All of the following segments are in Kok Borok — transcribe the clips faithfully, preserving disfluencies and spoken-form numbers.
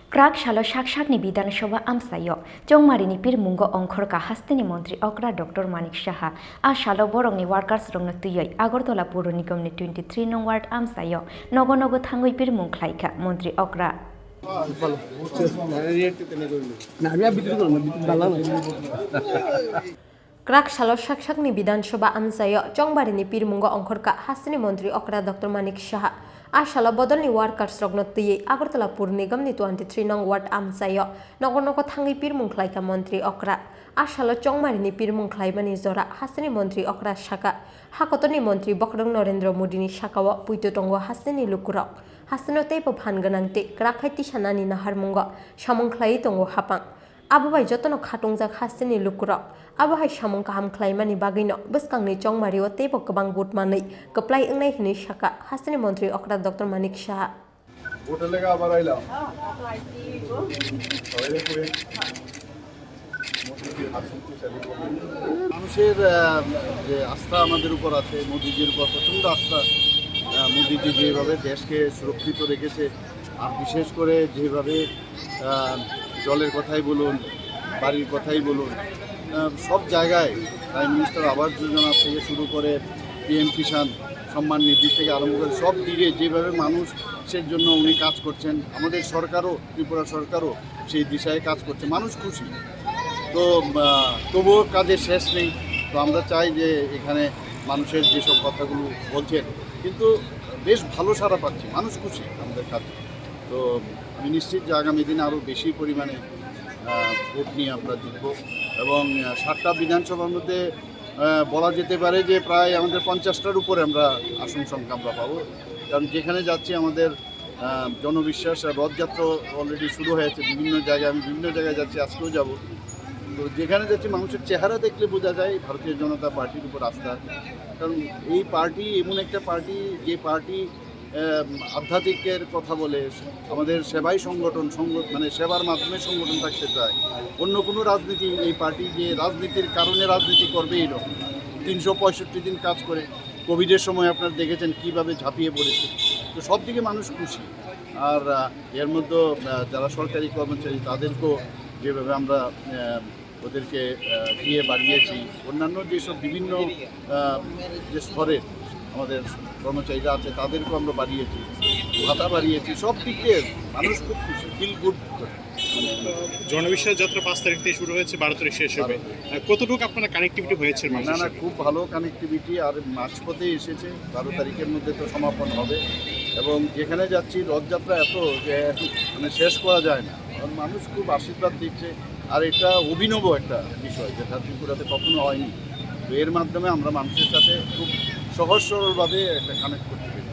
Krak salo sak sakni Bidhan Sabha amchaio Chongmarini pirmungo ongkhorkha hasteni montri okra Doctor Manik Saha. A salo borokni workers rokno twiwi Agartala Pur Nigamni twenty three nong ward amchaio nogo nogo thangwi pirmung khlaikha montri okra. Krak salo sak sakni Bidhan Sabha amchaio Chongmarini pirmungo ongkhorkha hasteni montri okra Doctor Manik Saha. A salo bodolni workers rokno twiwi Agartala Pur Nigamni twenty three nong ward amchaio nogo nogo thangwi pirmung khlaikha montri okra. A salo Chongmarini pirmung khlaimani jora hasteni montri okra sakha, hakotorni montri bokhorok Narendra Modini sakao puito tongo hasteni lukurok. Hasteno teibo phan gwnang tei kwrak hai tisanani naharmungo samung khlaiwi tongo hapang. Abo bai jotono khatungjak hasteni lukurok. Abo hai samung kaham khlaimani bagwino bwskangni Chongmario teibo kwbang vote manwi kwplai wngnai hwnwi sakha hasteni montri okra Doctor Manik Saha. Hotel থেকে আবার আইলাম। সবাই করে মানুষের, আহ, যে আস্থা আমাদের উপর আছে, মোদিজির উপর প্রচণ্ড আস্থা। আহ, মোদিজি যেভাবে দেশকে সুরক্ষিত রেখেছে, আর বিশেষ করে যেভাবে, আহ, জলের কথাই বলুন, বাড়ির কথাই বলুন, আহ, সব জায়গায় প্রাইম মিনিস্টার আবাস যোজনা থেকে শুরু করে পিএম কিষাণ সম্মান নিধি থেকে আরম্ভ করে সব দিকে যেভাবে মানুষের জন্য উনি কাজ করছেন, আমাদের সরকারও, ত্রিপুরা সরকারও সেই দিশায় কাজ করছে। মানুষ খুশি। তো, আহ, তবুও কাজের শেষ নেই। তো আমরা চাই যে এখানে মানুষের যেসব কথাগুলো বলছেন, কিন্তু বেশ ভালো সাড়া পাচ্ছি, মানুষ খুশি আমাদের কাজে। তো আমি নিশ্চিত যে আগামী দিনে আরও বেশি পরিমাণে, আহ, ভোট নিয়ে আমরা জিতব এবং, আহ, সাতটা বিধানসভার মধ্যে, আহ, বলা যেতে পারে যে প্রায় আমাদের পঞ্চাশটার উপরে আমরা আসন সংখ্যা আমরা পাবো। কারণ যেখানে যাচ্ছি আমাদের, আহ, জনবিশ্বাস, আর রথযাত্রা অলরেডি শুরু হয়েছে বিভিন্ন জায়গায়, আমি বিভিন্ন জায়গায় যাচ্ছি, আজকেও যাব। তো যেখানে যাচ্ছি মানুষের চেহারা দেখলে বোঝা যায় ভারতীয় জনতা পার্টির উপর আস্থা আছে। কারণ এই পার্টি এমন একটা পার্টি, যে পার্টি, আহ, আধ্যাত্মিকের কথা বলে, আমাদের সেবাই সংগঠন, সংগ-, মানে সেবার মাধ্যমে সংগঠন থাকতে চায়। অন্য কোনো রাজনীতি, এই পার্টি যে রাজনীতির কারণে রাজনীতি করবে, এই রকম তিনশো পঁয়ষট্টি দিন কাজ করে, কোভিডের সময় আপনারা দেখেছেন কীভাবে ঝাঁপিয়ে পড়েছে। তো সব দিকে মানুষ খুশি। আর, আহ, এর মধ্যে, আহ, যারা সরকারি কর্মচারী, তাদেরকেও যেভাবে আমরা, আহ, ওদেরকে, আহ, দিয়ে বাড়িয়েছি, অন্যান্য যেসব বিভিন্ন, আহ, যে স্তরের আমাদের কর্মচারীরা আছে, তাদেরকেও আমরা বাড়িয়েছি, ভাতা বাড়িয়েছি। সব দিক দিয়ে মানুষ খুব খুশি, ফিল গুড। জনবিশ্বাস যাত্রা পাঁচ তারিখ থেকে শুরু হয়েছে, বারো তারিখ শেষ হবে। বারো তারিখ। আহ, কতটুকু আপনার কানেক্টিভিটি হয়েছে মানুষের না, না, সাথে? খুব ভালো কানেক্টিভিটি। আর মাঝপথে এসেছে, বারো তারিখের মধ্যে তো সমাপন হবে। এবং যেখানে যাচ্ছি, রথযাত্রা এত যে, মানে, শেষ করা যায় না। কারণ মানুষ খুব আশীর্বাদ দিচ্ছে। আর এটা অভিনব একটা বিষয়, যেটা ত্রিপুরাতে কখনো হয়নি। তো এর মাধ্যমে আমরা মানুষের সাথে খুব সহজ সরলভাবে একটা কানেক্ট করতে পেরেছি।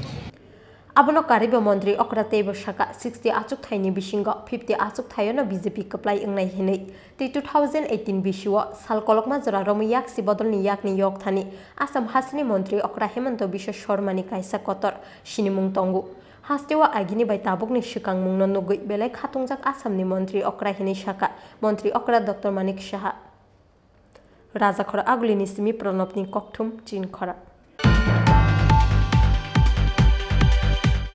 Abono karwibo montri okra teibo sakha, sixty achukthai ni bisingo fifty achukthai no B J P kwplai wngnai hinwi. Tei two thousand eighteen bisio sal kolokma jora romwi yaksi bodolni yakni yokthani Assam hasteni montri okra Himanta Biswa Sarma ni kaisa kotor sinimung tongo. Hasteo agini bai tabukni swkangmungno nugwi belai khatungjak Assamni montri okra hinwi sakha montri okra Doctor Manik Saha. Rajakhor Agulini simi Pranabni kokthum Chinkhora.